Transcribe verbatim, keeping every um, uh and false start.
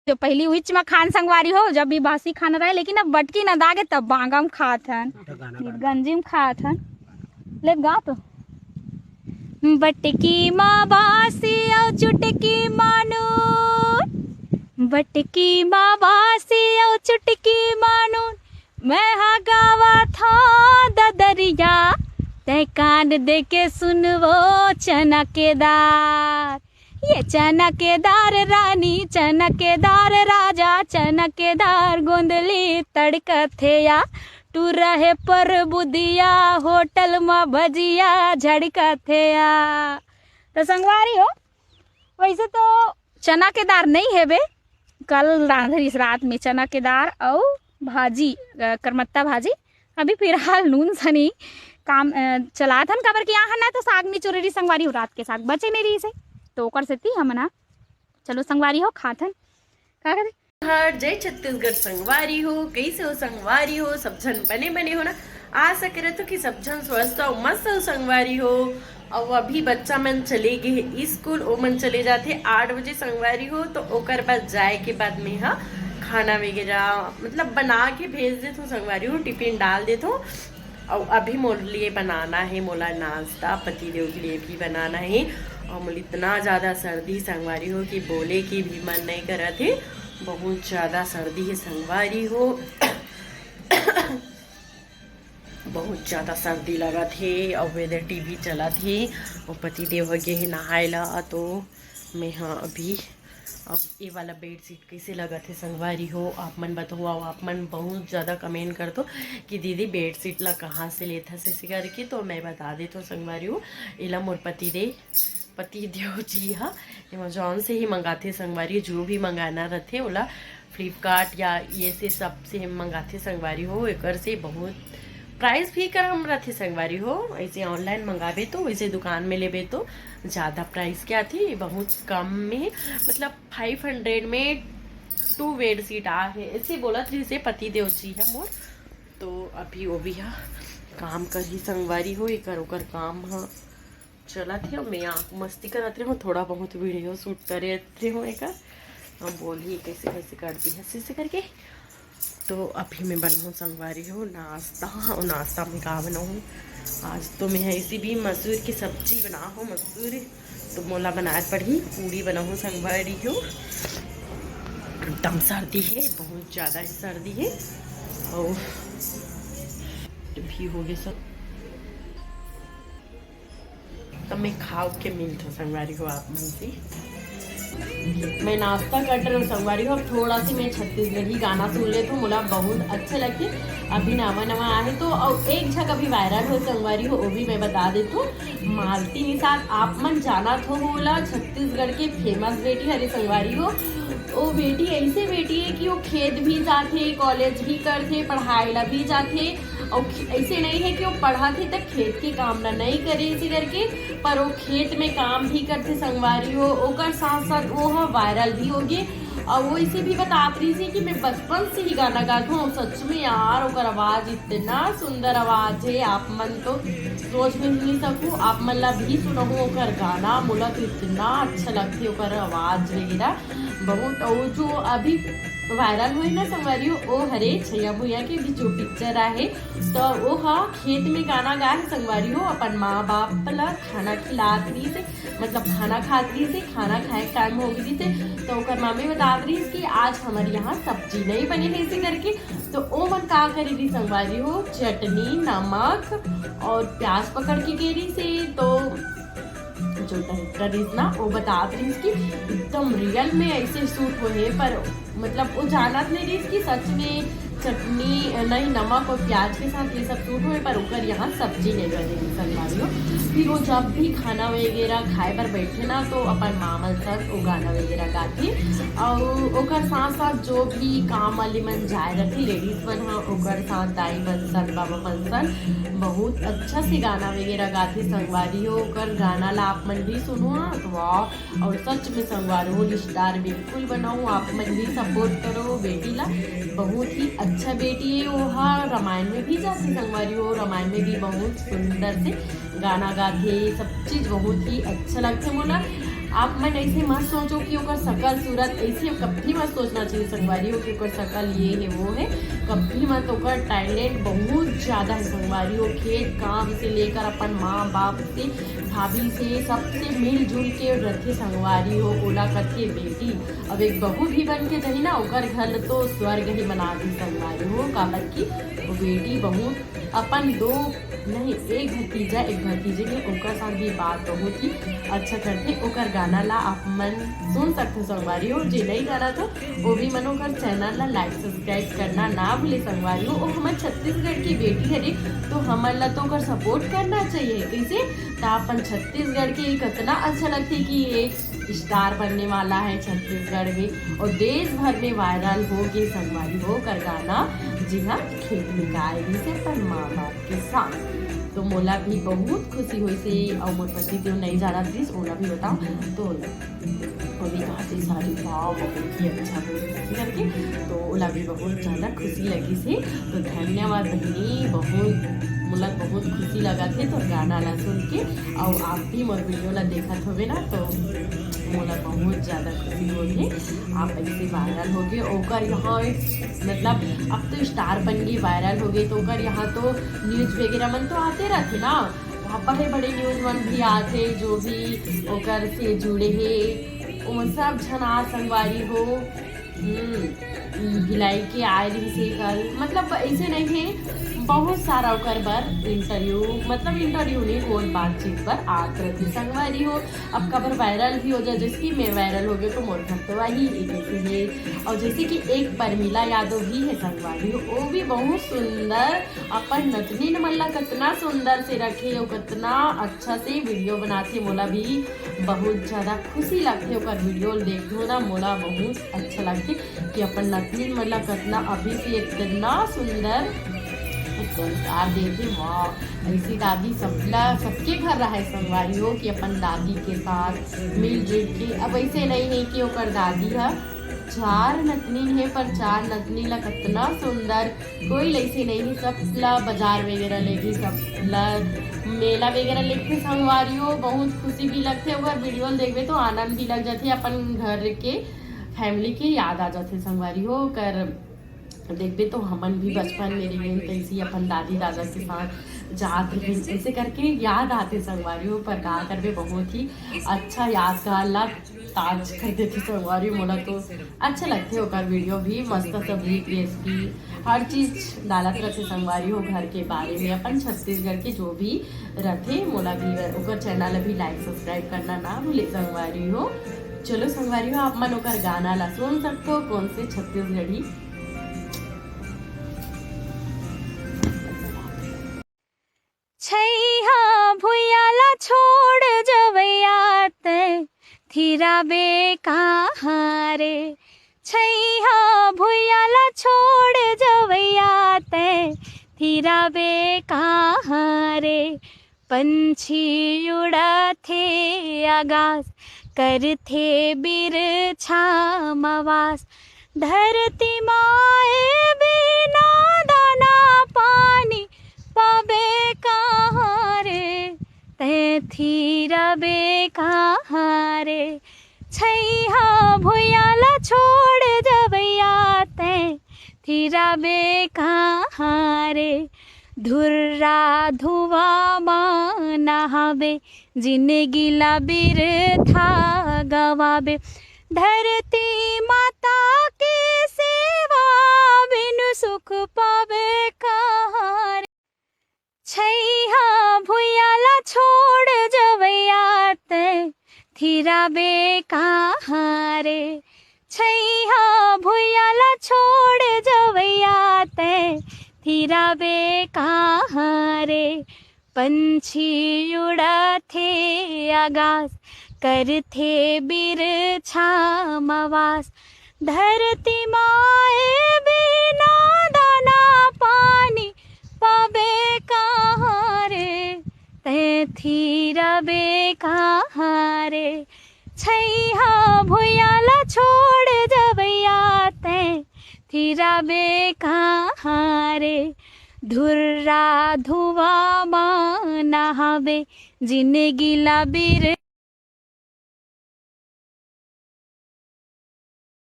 जो पहिली उहिच म खान संगवारी हो, जब भी बासी खाना रहे, लेकिन अब बटकी नंदा गे तब बांगा म खात हन, गंजी म खात हन। ले गा तो। बटकी म बासी अउ चुटकी म नून, बटकी म बासी अउ चुटकी म नून, मैं हा गावत हौं ददरिया, तै कान दे के सुनवो चना के दार। ये चना के दार रानी, चना के दार राजा, चना के दार गोंदली तड़कथे या, टूरा हे पर बुदिया, होटल म भजिया झड़कथे या। तो संगवारी हो, वैसे तो चना के दार नहीं हेबे, कल रांधरिस रात में चना के दार अउ भाजी, अ, करमत्ता भाजी। अभी फिलहाल नून सनी काम, अ, चलात हन, काबर कि यहाँ ना तो साग नहीं चुरे रही संगवारी हो, रात के साग बचे नहीं रही से, तो ओकर सेती हमन हा, चलो संगवारी हो, खात हन। का कहते? हर जय छत्तीसगढ़ संगवारी हो, कैसे हो संगवारी हो? सब झन बने बने हो ना? आशा करत हो कि सब झन स्वस्थ हो, मस्त हो संगवारी हो। अउ अभी बच्चा मन चले गे हे स्कूल, ओ मन चले जाथे आठ बजे संगवारी हो, तो ओकर बाद जाए के बाद में हा खाना वगैरह मतलब बना के भेज देथो संगवारी हो, टिफिन डाल देथो। अउ अभी मोर लिए बनाना है, मोला नाश्ता, पतिदेव के लिए भी बनाना है। अउ मोला इतना ज़्यादा सर्दी संगवारी हो कि बोले की भी मन नहीं करत है, बहुत ज़्यादा सर्दी है संगवारी हो। बहुत ज़्यादा सर्दी लगत हे, अउ वेदर टीवी चलत हे, अउ पतिदेव ह गे हे नहाए ला, तो मैं हा अभी, अब ये वाला बेडशीट कैसे लगत हे संगवारी हो, आप मन बताओ। अउ आप मन बहुत ज़्यादा कमेंट कर दो कि दीदी बेडशीट ला कहाँ से लेथस ऐसे करके, तो मैं बता देत हूँ संगवारी हो, एला मोर पतिदेव पतिदेव जी ह एमेजॉन से ही मंगाथे संगवारी, जो भी मंगाना रथे ओला फ्लिपकार्ट या ये से सब से मंगाथे संगवारी हो। एकर से बहुत प्राइस भी कम रथे संगवारी हो, ऐसे ऑनलाइन मंगाबे तो, वैसे दुकान में लेबे तो ज़्यादा प्राइस के आथे, बहुत कम में, मतलब फाइव हंड्रेड में टू बेडशीट आ हे, ऐसे बोलत रहिसे पतिदेव जी ह मोर। तो अभी वो भी ह काम करही संगवारी हो, एकर ओकर काम ह चलत हे, मैं आँख मस्ती करत रहूँ, थोड़ा बहुत वीडियो शूट करे रहूँ एकर। हम बोली कैसे कैसे कर दी हंसी से करके। तो अभी मैं बनाऊँ संगवारी हो नाश्ता, और नाश्ता में का बनाऊँ? आज तो मैं ऐसी भी मसूर की सब्जी बना हो, मसूर तो मोला बनाए पड़ही, पूड़ी बनाऊँ संगवारी हो। एकदम सर्दी है, बहुत ज़्यादा ही सर्दी है। और भी हो गए सब। तब मैं खाओ के मिलत हूँ संगवारी हो आप मन से। मैं नाश्ता करत रहूँ संगवारी हो, अब थोड़ा सी मैं छत्तीसगढ़ी गाना सुन लेत हूँ, मोला बहुत अच्छा लगथे। अभी नवा नवा आहे तो, और एक झक अभी वायरल हो संगवारी हो, वो भी मैं बता देत हूँ। मालती निषाद आप मन जानत हो ओला, छत्तीसगढ़ के फेमस बेटी हरे संगवारी हो। वो बेटी ऐसे बेटी है कि वो खेत भी जाथे, कॉलेज भी करथे, पढ़ाई ला भी जाथे, और खे-, ऐसे नहीं है कि वो पढ़त हे त खेत के काम ला नहीं करे ऐसे करके, पर वो खेत में काम भी करथे संगवारी हो, ओकर साथ साथ वो ह वायरल भी हो गे। और वो इसे भी बतात रहिसे कि मैं बचपन से ही गाना गात हूँ। सच में यार, ओकर आवाज इतना सुंदर आवाज है, आप मन तो सोच भी नहीं सकू। आप मन ला भी सुनहू ओकर गाना, मोला तो इतना अच्छा लगथे ओकर आवाज वगैरह बहुत। और जो अभी वायरल हुई ना संगवारी हो, ओ हरे छैया भुइया के भी जो पिक्चर आहे, तो ओ हा खेत में गाना गाए हे संगवारी हो, अपन माँ बाप ला खाना खिलात रहिसे, मतलब खाना खात रहिसे, खाना खाए के टाइम हो गई से, तो ओकर मम्मी बतात रहिस कि आज हमारे यहाँ सब्जी नहीं बने है ऐसे करके। तो ओ मन का करे रही संगवारी हो, चटनी, नमक और प्याज पकड़ के गे रहिसे। तो जो डायरेक्टर रहिस ना, वो बतात रहिस कि एकदम रियल में ऐसे शूट हुए है, पर मतलब वो जानत नहीं रहिस कि सच में चटनी, नहीं, नमक और प्याज के साथ ये सब शूट हुए, पर ओकर यहाँ सब्जी नहीं बने रही संगवारी हो। फिर वो जब भी खाना वगैरह खाए बर बैठे ना, तो अपन माँ मन संग वो गाना वगैरह गाथे। और ओकर साथ साथ जो भी काम वाली मन जाए रहथे, लेडीज मन ह, ओकर साथ दाई मन सन, बाबा मन सन बहुत अच्छा से गाना वगैरह गाथे संगवारी हो। ओकर गाना ला आप मन भी सुनो, हाँ, तो वाह। और सच में संगवारी हो, स्टार बिल्कुल बनाओ, आप मन भी सपोर्ट करो बेटी ला। बहुत ही अच्छा बेटी है वो, हाँ, रामायण में भी जाथे संगवारी हो, रामायण में भी बहुत सुंदर से गाना गाथे, सब चीज बहुत ही अच्छा लगथे मोला। आप मन ऐसे मत सोचो कि ओकर शकल सूरत, ऐसे कभी मत सोचना चाहिए संगवारी हो कि ओकर शकल ये है वो है, कभी मत। ओकर टैलेंट बहुत ज्यादा है संगवारी हो। खेत काम से लेकर अपन माँ बाप से, भाभी से, सबसे मिलजुल के रथे संगवारी हो। ओला कथे बेटी, अब एक बहू भी बन के जही ना, ओकर घर तो स्वर्ग ही बना दी संगवारी हो। काबर कि वो बेटी बहुत अपन दो नहीं, एक भतीजा एक भतीजे के, ओकर साथ भी बात बहुत ही अच्छा करथे। ओकर गाना ला आप मन सुन सकते संगवारी हो। जे नहीं जाना था, वो भी मन ओकर चैनल ला लाइक सब्सक्राइब करना ना भूले संगवारी हो। वो हमर छत्तीसगढ़ की बेटी हरे, तो हमन ला तो ओकर सपोर्ट करना चाहिए। कैसे? तो अपन छत्तीसगढ़ के कितना अच्छा लगथे कि एक स्टार बनने वाला है छत्तीसगढ़ में, और देश भर में वायरल हो के संगवारी हो ओकर गाना, जी हाँ, खेत में गाय रहिसे अपन माँ बाप के साथ। तो मोला भी बहुत खुशी होइसे, और मोर पति देव नहीं जाना प्लीज, ओला भी बताओ। तो वो भी कहते सारी वाह बहुत ही अच्छा हो करके, तो ओला भी बहुत ज्यादा खुशी लगी से। तो धन्यवाद बहिनी, बहुत मोला बहुत खुशी लगा थे तो गाना ला सुन के। और आप भी मोर वीडियो ला देखत होवे ना, तो मोला बहुत ज्यादा खुशी होगे। आप ऐसे वायरल होगे। ओकर यहाँ एक, मतलब, अब तो स्टार बन गई, वायरल होगे, तो ओकर यहाँ तो न्यूज वगैरह मन तो आते रहते ना, वहाँ बड़े बड़े न्यूज मन भी आते, जो भी ओकर से जुड़े हे, वो सब झन आ संगवारी हो। हम्म, भिलाई के आए रहिसे कल, मतलब ऐसे नहीं है, बहुत सारा ओकर बर इंटरव्यू, मतलब इंटरव्यू नहीं, कोई बातचीत पर आत रहते संगवारी हो। अब काबर वायरल भी हो जाए, जैसे कि मैं वायरल हो गई तो मोर घर तो वही एक ऐसे है। और जैसे कि एक परमिला यादव भी है संगवारी हो, वो भी बहुत सुंदर अपन नतनीन मन ला कितना सुंदर से रखे और कितना अच्छा से वीडियो बनाथे। मोला भी बहुत ज्यादा खुशी लगथे ओकर वीडियो देखो ना, मोला बहुत अच्छा लगथे कि अपन नतनीन मन ला कितना अभी से इतना सुंदर संस्कार देथे। वाह, ऐसी दादी सबला, सबके घर रहे संगवारी हो कि अपन दादी के साथ मिलजुल के। अब ऐसे नहीं है कि ओकर दादी ह चार नतनीन है, पर चार नतनीन ला कितना सुंदर, कोई ऐसे नहीं है, सबला बाजार वगैरह लेके, सबला मेला वगैरह लेके संगवारी हो। बहुत खुशी भी लगथे, ओकर वीडियो देखबे तो आनंद भी लग जाथे, अपन घर के फैमिली के याद आ जाथे संगवारी हो। ओकर देखबे तो हमन भी बचपन में रहिन, तैसी अपन दादी दादा के साथ जात रहिन, ऐसे करके याद आते संगवारी हो। पर का करबे, बहुत ही अच्छा यादगार ला ताज कर देथे संगवारी। मोला तो अच्छा लगथे ओकर वीडियो भी, मस्त सब्जी रेसिपी हर चीज डालत रहथे संगवारी हो, घर के बारे में, अपन छत्तीसगढ़ के जो भी रथे। मोला भी ओकर चैनल भी लाइक सब्सक्राइब करना ना भूले संगवारी हो। चलो संगवारी हो, आप मन ओकर गाना ला सुन सकते हो, कौन से छत्तीसगढ़ी। छैहा भुइया ला छोड़ जवैया तैं थिराबे कहाँ रे। छैहा भुइया ला छोड़ जवैया तैं थिराबे कहाँ रे। पंछी उड़ाथे आगास, करथे बिरछा मवास। धरती माए बिना दाना पानी पाबे कहाँ रे, तैं थिराबे कहाँ रे। छैहा भुइया ला छोड़ जवैया तैं थिराबे कहाँ रे। धुर्रा धुआं मा नहाबे, जिनगी ला बिरथा गवाबे। धरती माता के सेवा बिनु सुख पाबे कहाँ रे। छैहा भुइया ला छोड़ जवैया तैं थिराबे कहाँ रे। छैहा भुइया ला छोड़ जवैया तैं थिराबे कहाँ रे। पंछी उड़ाथे आगास, करथे बिरछा मवास। धरती माए बिना दाना पानी पाबे कहाँ रे, तैं थिराबे कहाँ रे। छैहा भुइया ला छोड़ जवैया तैं थिराबे कहाँ रे। धुर्रा धुआं मा नहाबे, जिनगी ला बिर